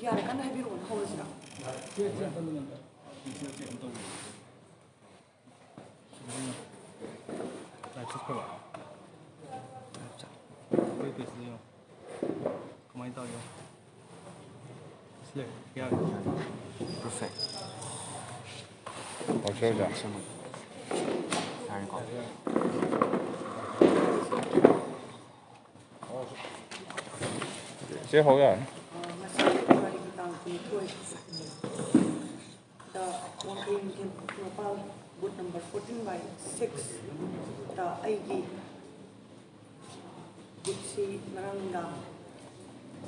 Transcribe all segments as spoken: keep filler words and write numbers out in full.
ꯌꯥꯔꯦ, ꯀꯟꯅ ꯍꯥꯏꯕꯤꯔꯛꯑꯣꯅꯦ, ꯍꯧꯔꯁꯤꯔ? ꯂꯥꯏꯚ ꯆꯠꯈ꯭ꯔꯕ? ꯑꯩꯈꯣꯏ ꯄꯦꯖꯇ ꯌꯦꯡꯉꯣ꯫ ꯀꯃꯥꯏꯅ ꯇꯧꯔꯤꯅꯣ? ꯁꯤ ꯂꯩꯔꯦ꯫ ꯌꯥꯔꯦ꯫ Perfect. ꯍꯧꯁꯦ ꯍꯧꯁꯦ꯫ ꯌꯥꯔꯦꯀꯣ? ꯆꯦ ꯍꯧ ꯌꯥꯔꯅꯤ꯫ ꯉꯁꯤ ꯐꯦꯕ꯭ꯔꯨꯋꯥꯔꯤꯒꯤ ꯇꯥꯡ ꯀꯨꯟꯅꯤꯊꯣꯏ ꯗ ꯋꯥꯡꯈꯩ ꯅꯤꯡꯊꯦꯝ ꯃꯄꯥꯜ ꯕꯨꯠ ꯅꯝꯕꯔ ꯐꯣꯔꯇꯤꯟ ꯕꯥꯏ ꯁꯤꯛꯁꯇ ꯑꯩꯒꯤ ꯕꯨꯠꯁꯤ ꯉꯔꯥꯡ ꯅꯨꯡꯗꯥꯡ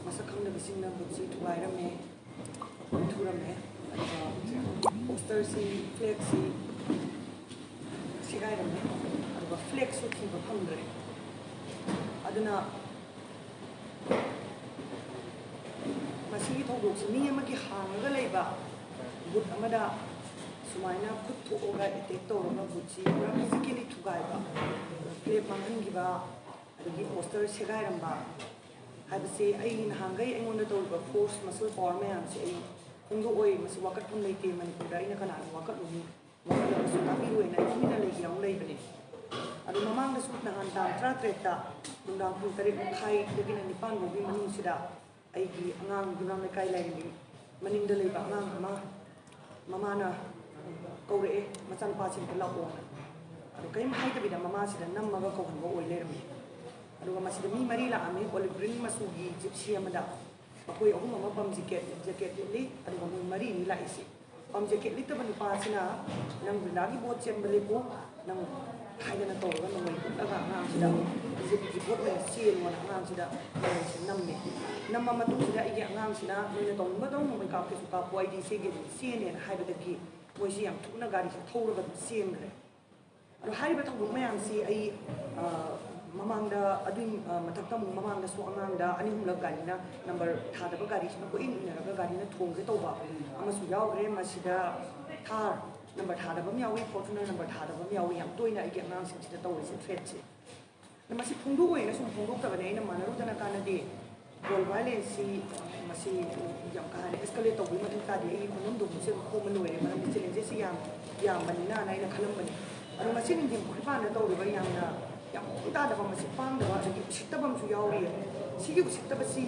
ꯃꯁꯛ ꯈꯪꯗꯕꯁꯤꯡꯅ ꯕꯨꯠꯁꯤ ꯊꯨꯒꯥꯏꯔꯝꯃꯦ, ꯊꯨꯔꯝꯃꯦ꯫ ꯑꯗꯨꯒ ꯄꯣꯁꯇꯔꯁꯤ, ꯐ꯭ꯂꯦꯛꯁꯤ ꯁꯦꯒꯥꯏꯔꯝꯃꯦ꯫ ꯑꯗꯨꯒ ꯐ꯭ꯂꯦꯛꯁꯁꯨ ꯊꯤꯕ ꯐꯪꯗ꯭ꯔꯦ꯫ ꯑꯗꯨꯅ ꯃꯁꯤꯒꯤ ꯊꯧꯗꯣꯛꯁꯤ ꯃꯤ ꯑꯃꯒꯤ ꯍꯥꯡꯉꯒ ꯂꯩꯕ ꯕꯨꯠ ꯑꯃꯗ ꯁꯨꯃꯥꯏꯅ ꯈꯨꯠ ꯊꯣꯛꯑꯒ ꯑꯦꯇꯦꯛ ꯇꯧꯔꯒ ꯕꯨꯠꯁꯤ ꯄꯨꯔꯥ ꯐꯤꯖꯤꯀꯦꯂꯤ ꯊꯨꯒꯥꯏꯕ, ꯐ꯭ꯂꯦꯛ ꯃꯥꯡꯍꯟꯈꯤꯕ, ꯑꯗꯒꯤ ꯄꯣꯁꯇꯔ ꯁꯦꯒꯥꯏꯔꯝꯕ ꯍꯥꯏꯕꯁꯤ ꯑꯩ ꯅꯍꯥꯟꯈꯩ ꯑꯩꯉꯣꯟꯗ ꯇꯧꯔꯤꯕ ꯐꯣꯔꯁ ꯃꯁꯜ ꯄꯋꯥꯔ ꯃꯌꯥꯝꯁꯦ ꯑꯩ ꯐꯣꯡꯗꯣꯛꯑꯣꯏ꯫ ꯃꯁꯤ ꯋꯥꯀꯠꯐꯝ ꯂꯩꯇꯦ꯫ ꯃꯅꯤꯄꯨꯔꯗ ꯑꯩꯅ ꯀꯅꯥꯒꯤ ꯋꯥꯀꯠꯂꯨꯅꯤ? ꯋꯥꯀꯠꯂꯒꯁꯨ ꯇꯥꯕꯤꯔꯣꯏꯅ ꯑꯩ ꯇꯨꯃꯤꯟꯅ ꯂꯩꯒꯦ ꯌꯥꯎꯅ ꯂꯩꯕꯅꯦ꯫ ꯑꯗꯣ ꯃꯃꯥꯡꯗꯁꯨ ꯅꯍꯥꯟ ꯇꯥꯡ ꯇꯔꯥꯇꯔꯦꯠꯇ ꯅꯨꯡꯗꯥꯡ ꯄꯨꯡ ꯇꯔꯦꯠ ꯃꯈꯥꯏꯗꯒꯤꯅ ꯅꯤꯄꯥꯟ ꯐꯥꯎꯒꯤ ꯃꯅꯨꯡꯁꯤꯗ ꯑꯩꯒꯤ ꯑꯉꯥꯡ ꯌꯨꯝꯅꯥꯝ ꯂꯩꯀꯥꯏ ꯂꯥꯏꯔꯦꯝꯕꯤ ꯃꯅꯤꯡꯗ ꯂꯩꯕ ꯑꯉꯥꯡ ꯑꯃ ꯃꯃꯥꯅ ꯀꯧꯔꯛꯑꯦ, "ꯃꯆꯥꯅꯨꯄꯥꯁꯤꯡꯗ ꯂꯥꯛꯑꯣꯅ"꯫ ꯑꯗꯣ ꯀꯔꯤꯝ ꯍꯥꯏꯗꯕꯤꯗ ꯃꯃꯥꯁꯤꯗ ꯅꯝꯃꯒ ꯀꯧꯍꯟꯕ ꯑꯣꯏ ꯂꯩꯔꯝꯃꯦ꯫ ꯑꯗꯨꯒ ꯃꯁꯤꯗ ꯃꯤ ꯃꯔꯤ ꯂꯥꯛꯑꯝꯃꯤ, ꯑꯣꯂꯤꯞ ꯒ꯭ꯔꯤꯟ ꯃꯆꯨꯒꯤ ꯖꯤꯞꯁꯤ ꯑꯃꯗ꯫ ꯃꯈꯣꯏ ꯑꯍꯨꯝ ꯑꯃ ꯄꯝ ꯖꯦꯀꯦꯠ, ꯖꯦꯀꯦꯠ ꯂꯤꯠꯂꯤ, ꯑꯗꯨꯒ ꯃꯣꯏ ꯃꯔꯤꯅꯤ ꯂꯥꯛꯏꯁꯤ꯫ ꯄꯝ ꯖꯦꯀꯦꯠ ꯂꯤꯠꯇꯕ ꯅꯨꯄꯥꯁꯤꯅ "ꯅꯪ ꯕ꯭ꯔꯤꯟꯗꯥꯒꯤ ꯚꯣꯠ ꯆꯦꯟꯕ ꯂꯦꯞꯄꯨ", ꯅꯪ ꯍꯥꯏꯗꯅ ꯇꯧꯔꯒ ꯅꯣꯡꯃꯩ ꯍꯨꯠꯂꯒ ꯑꯉꯥꯡꯁꯤꯗ "ꯕꯤ ꯖꯦ ꯄꯤꯒꯤ ꯚꯣꯠ ꯑꯣꯏꯅ ꯆꯦꯜꯂꯣꯅ" ꯑꯉꯥꯡꯁꯤꯗ ꯅꯣꯡꯃꯩꯁꯦ ꯅꯝꯃꯦ꯫ ꯅꯝꯃ ꯃꯇꯨꯡꯁꯤꯗ ꯑꯩꯒꯤ ꯑꯉꯥꯡꯁꯤꯅ "ꯅꯣꯏꯅ ꯇꯧꯅꯤꯡꯕꯗꯧ ꯅꯣꯡꯃꯩ ꯀꯥꯞꯀꯦꯁꯨ ꯀꯥꯞꯄꯣ, ꯑꯩꯗꯤ ꯏꯆꯦꯒꯤ ꯑꯗꯨꯝ ꯆꯦꯟꯅꯦꯅ" ꯍꯥꯏꯕꯗꯒꯤ ꯃꯣꯏꯁꯤ ꯌꯥꯝ ꯊꯨꯅ ꯒꯥꯔꯤꯁꯦ ꯊꯧꯔꯒ ꯑꯗꯨꯝ ꯆꯦꯟꯈ꯭ꯔꯦ꯫ ꯑꯗꯣ ꯍꯥꯏꯔꯤꯕ ꯊꯧꯗꯣꯛ ꯃꯌꯥꯝꯁꯤ ꯑꯩ, ꯑ, ꯃꯃꯥꯡꯗ ꯑꯗꯨꯒꯤ, ꯑ, ꯃꯊꯛꯇ ꯑꯃꯨꯛ ꯃꯃꯥꯡꯗꯁꯨ ꯑꯉꯥꯡꯗ ꯑꯅꯤ ꯑꯍꯨꯝꯂꯛ ꯒꯥꯔꯤꯅ ꯅꯝꯕꯔ ꯊꯥꯗꯕ ꯒꯥꯔꯤꯁꯤꯅ ꯀꯣꯏꯏꯟ ꯏꯟꯅꯔꯒ ꯒꯥꯔꯤꯅ ꯊꯣꯝꯒꯦ ꯇꯧꯕ ꯑꯃꯁꯨ ꯌꯥꯎꯈ꯭ꯔꯦ꯫ ꯃꯁꯤꯗ ꯊꯥꯔ ꯅꯝꯕꯔ ꯊꯥꯗꯕ ꯑꯃ ꯌꯥꯎꯏ, ꯐꯣꯔꯆꯨꯅꯔ ꯅꯝꯕꯔ ꯊꯥꯗꯕ ꯑꯃ ꯌꯥꯎꯏ꯫ ꯌꯥꯝ ꯇꯣꯏꯅ ꯑꯩꯒꯤ ꯑꯉꯥꯡꯁꯤꯡꯁꯤꯗ ꯇꯧꯔꯤꯁꯦ ꯊ꯭ꯔꯦꯠꯁꯦ꯫ ꯑꯗꯣ ꯃꯁꯤ ꯐꯣꯡꯗꯣꯛꯑꯣꯏꯅ ꯁꯨꯝ ꯐꯣꯡꯗꯣꯛꯇꯕꯅꯦ, ꯑꯩꯅ ꯃꯥꯟꯅꯔꯨꯗꯅ ꯀꯥꯟꯅꯗꯦ꯫ ꯄꯣꯜ ꯚꯥꯏꯂꯦꯟꯁꯁꯤ ꯃꯁꯤ ꯌꯥꯝ ꯀꯥ ꯍꯦꯟꯅ ꯑꯦꯁꯀꯂꯦꯠ ꯇꯧꯕꯒꯤ ꯃꯊꯧ ꯇꯥꯗꯦ꯫ ꯑꯩꯒꯤ ꯈꯣꯡꯐꯝ ꯗꯣꯡꯕꯁꯦ ꯑꯗꯨꯝ ꯈꯣꯝꯃ ꯂꯣꯏꯔꯦ, ꯃꯔꯝꯗꯤ ꯆꯦꯂꯦꯟꯖꯦꯁꯁꯤ ꯌꯥꯝ ꯌꯥꯝꯕꯅꯤꯅꯅ ꯑꯩꯅ ꯈꯜꯂꯝꯕꯅꯤ꯫ ꯑꯗꯣ ꯉꯁꯤ ꯅꯨꯡꯊꯤꯟ ꯈꯨꯠꯄꯥꯟꯗ ꯇꯧꯔꯤꯕ ꯌꯥꯝꯅ ꯌꯥꯝ ꯃꯑꯣꯡ ꯇꯥꯗꯕ, ꯃꯁꯤ ꯄꯥꯡꯗꯕ, ꯑꯗꯒꯤ ꯎꯁꯤꯠꯇꯕ ꯑꯃꯁꯨ ꯌꯥꯎꯔꯤ꯫ ꯁꯤꯒꯤ ꯎꯁꯤꯠꯇꯕꯁꯤ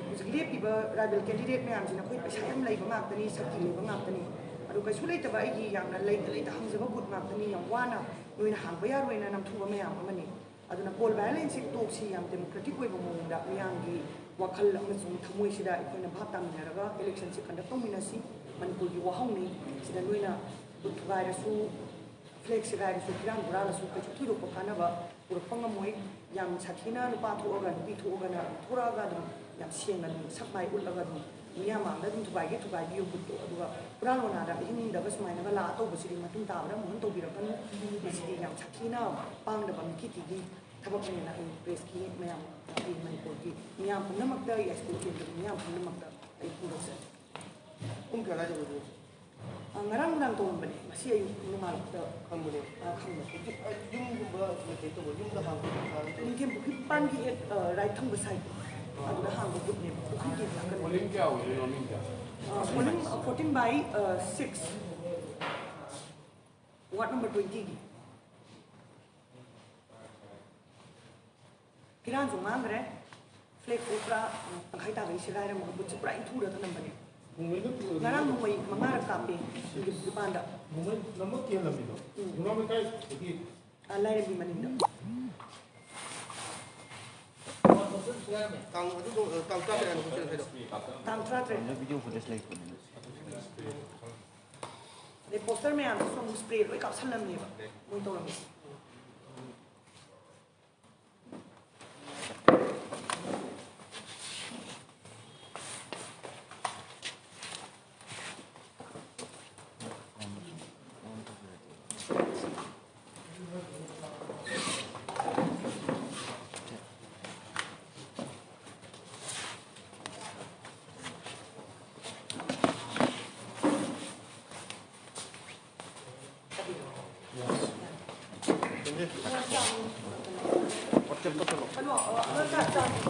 ꯍꯧꯖꯤꯛ ꯂꯦꯞꯄꯤꯕ ꯔꯥꯏꯕꯦꯜ ꯀꯦꯟꯗꯤꯗꯦꯠ ꯃꯌꯥꯝꯁꯤꯅ ꯑꯩꯈꯣꯏ ꯄꯩꯁꯥ ꯌꯥꯝ ꯂꯩꯕ ꯉꯥꯛꯇꯅꯤ, ꯁꯛꯇꯤ ꯂꯩꯕ ꯉꯥꯛꯇꯅꯤ꯫ ꯑꯗꯣ ꯀꯩꯁꯨ ꯂꯩꯇꯕ ꯑꯩꯒꯤ ꯌꯥꯝꯅ ꯂꯩꯇ ꯂꯩꯇ ꯍꯪꯖꯕ ꯕꯨꯠ ꯉꯥꯛꯇꯅꯤ, ꯌꯥꯝ ꯋꯥꯅ ꯅꯣꯏꯅ ꯍꯥꯡꯕ ꯌꯥꯔꯣꯏꯅ ꯅꯝꯊꯨꯕ ꯃꯌꯥꯝ ꯑꯃꯅꯤ꯫ ꯑꯗꯨꯅ ꯄꯣꯜ ꯚꯥꯏꯂꯦꯟꯁꯁꯤ ꯇꯣꯛꯁꯤ, ꯌꯥꯝ ꯗꯦꯃꯣꯀ꯭ꯔꯦꯇꯤꯛ ꯑꯣꯏꯕ ꯃꯑꯣꯡꯗ ꯃꯤꯌꯥꯝꯒꯤ ꯋꯥꯈꯜ ꯑꯃꯁꯨꯡ ꯊꯃꯣꯏꯁꯤꯗ ꯑꯩꯈꯣꯏꯅ ꯚꯥꯞ ꯇꯥꯃꯤꯟꯅꯔꯒ ꯏꯂꯦꯛꯁꯟꯁꯤ ꯀꯟꯗꯛ ꯇꯧꯃꯤꯟꯅꯁꯤ꯫ ꯃꯅꯤꯄꯨꯔꯒꯤ ꯋꯥꯍꯪꯅꯤ꯫ ꯁꯤꯗ ꯅꯣꯏꯅ ꯕꯨꯠ ꯊꯨꯒꯥꯏꯔꯁꯨ, ꯐ꯭ꯂꯦꯛ ꯁꯦꯒꯥꯏꯔꯁꯨ, ꯐꯤꯔꯥꯟ ꯄꯨꯔꯥꯜꯂꯁꯨ ꯀꯩꯁꯨ ꯊꯣꯏꯗꯣꯛꯄ ꯀꯥꯟꯅꯕ ꯄꯨꯔꯛꯄ ꯉꯝꯃꯣꯏ꯫ ꯌꯥꯝ ꯁꯥꯊꯤꯅ ꯅꯨꯄꯥ ꯊꯣꯛꯑꯒ, ꯅꯨꯄꯤ ꯊꯣꯛꯑꯒꯅ ꯊꯣꯔꯛꯑꯒ ꯑꯗꯨꯝ ꯌꯥꯝ ꯁꯦꯡꯅ ꯑꯗꯨꯝ ꯁꯛ ꯃꯥꯏ ꯎꯠꯂꯒ ꯑꯗꯨꯝ ꯃꯤꯌꯥꯝ ꯃꯥꯡꯗ ꯑꯗꯨꯝ ꯊꯨꯒꯥꯏꯒꯦ ꯊꯨꯒꯥꯏꯕꯤꯌꯨ ꯕꯨꯠꯇꯣ꯫ ꯑꯗꯨꯒ ꯍꯨꯔꯥꯟ ꯂꯣꯟꯅꯥꯗ ꯑꯍꯤꯡꯗꯒ ꯁꯨꯃꯥꯏꯅꯒ ꯂꯥꯛꯑ ꯇꯧꯕꯁꯤꯗꯤ ꯃꯇꯨꯡ ꯇꯥꯕꯗ ꯑꯃꯨꯛ ꯍꯟꯅ ꯇꯧꯕꯤꯔꯛꯀꯅꯨ꯫ ꯃꯁꯤꯗꯤ ꯌꯥꯝ ꯁꯥꯊꯤꯅ ꯄꯥꯡꯗꯕ ꯃꯤꯈꯤꯇꯤꯒꯤ ꯊꯕꯛꯅꯦꯅ ꯑꯩ ꯄ꯭ꯔꯦꯁꯀꯤ ꯃꯌꯥꯝ, ꯑꯩ ꯃꯅꯤꯄꯨꯔꯒꯤ ꯃꯤꯌꯥꯝ ꯄꯨꯝꯅꯃꯛꯇ, ꯌꯥꯏꯁ꯭ꯀꯨꯜ ꯀꯦꯟꯗ꯭ꯔꯒꯤ ꯃꯤꯌꯥꯝ ꯄꯨꯝꯅꯃꯛꯇ ꯑꯩ ꯐꯣꯡꯗꯣꯛꯆꯔꯤ꯫ ꯄꯨꯡ ꯀꯌꯥ ꯑꯗꯥꯏꯗ ꯑꯣꯏꯗꯣꯏꯅꯣ? ꯑ, ꯉꯔꯥꯡ ꯅꯨꯡꯗꯥꯡ ꯇꯧꯔꯝꯕꯅꯦ, ꯉꯁꯤ ꯑꯌꯨꯛ ꯅꯣꯡꯉꯥꯜꯂꯛꯄꯗ ꯈꯪꯕꯅꯦ꯫ ꯑ, ꯈꯪꯕꯅꯦ꯫ ꯑ, ꯌꯨꯝꯒꯨꯝꯕ ꯀꯩꯅꯣ ꯇꯧꯕ, ꯌꯨꯝꯗ ꯍꯥꯡꯕ ꯅꯨꯡꯊꯦꯝ ꯄꯨꯈ꯭ꯔꯤ ꯃꯄꯥꯟꯒꯤ ꯍꯦꯛ, ꯑ, ꯔꯥꯏꯠ ꯊꯪꯕ ꯁꯥꯏꯠ ꯑꯗꯨꯗ ꯍꯥꯡꯕ ꯕꯨꯠꯅꯦꯕ, ꯄꯨꯈ꯭ꯔꯤꯒꯤ ꯅꯥꯀꯟ꯫ ꯄꯣꯂꯤꯡ ꯀꯌꯥ ꯑꯣꯏꯗꯣꯏꯅꯣ, ꯃꯤ ꯀꯌꯥ? ꯑ, ꯄꯣꯂꯤꯡ, ꯑ, ꯐꯣꯔꯇꯤꯟ ꯕꯥꯏ, ꯑ, ꯁꯤꯛꯁ, ꯋꯥꯔꯗ ꯅꯝꯕꯔ ꯇ꯭ꯋꯦꯟꯇꯤꯒꯤ꯫ ꯐꯤꯔꯥꯟꯁꯨ ꯉꯥꯡꯈ꯭ꯔꯦ, ꯐ꯭ꯂꯦꯛꯁꯨ ꯄꯨꯔꯥ ꯇꯪꯈꯥꯏ ꯇꯥꯕꯒꯤ ꯁꯦꯒꯥꯏꯔꯝꯃꯒ ꯕꯨꯠꯁꯦ ꯄꯨꯔꯥ ꯏꯟꯊꯨꯔꯒ ꯊꯝꯂꯝꯕꯅꯦ꯫ ꯅꯣꯡꯃꯩꯗ ꯄꯨꯔꯗꯤ ꯉꯔꯥꯡ ꯅꯣꯡꯃꯩ ꯃꯉꯥꯔꯛ ꯀꯥꯞꯄꯦ ꯅꯨꯄꯥꯟꯗ꯫ ꯅꯣꯡꯃꯩ ꯅꯝꯃꯛꯀꯦ ꯂꯝꯕꯤꯗꯣ? ꯎꯝ꯫ ꯈꯣꯡꯅꯥꯡ ꯂꯩꯀꯥꯏꯗꯒꯤ ꯑ, ꯂꯥꯏꯔꯦꯝꯕꯤ ꯃꯅꯤꯡꯗ꯫ ꯇꯥꯡ ꯑꯗꯨꯗꯣ, ꯑ, ꯇꯥꯡ ꯇꯔꯥꯇꯔꯦꯠ ꯍꯥꯏꯅ ꯍꯣꯁꯇꯦꯜ ꯍꯥꯏꯗꯣ꯫ ꯇꯥꯡ ꯇꯔꯥꯇꯔꯦꯠ꯫ ꯚꯤꯗꯤꯑꯣ ꯐꯨꯇꯦꯖ ꯂꯩꯕꯅꯦ꯫ ꯑꯗꯩ ꯄꯣꯁꯇꯔ ꯃꯌꯥꯝꯗꯨꯁꯨ ꯑꯃꯨꯛ ꯁ꯭ꯄ꯭ꯔꯦ ꯂꯣꯏ ꯀꯥꯞꯁꯜꯂꯝꯃꯦꯕ ꯃꯣꯏ ꯇꯧꯔꯝꯃꯤꯁꯦ꯫ ꯀꯩꯅꯣ, ꯑ, ꯑ,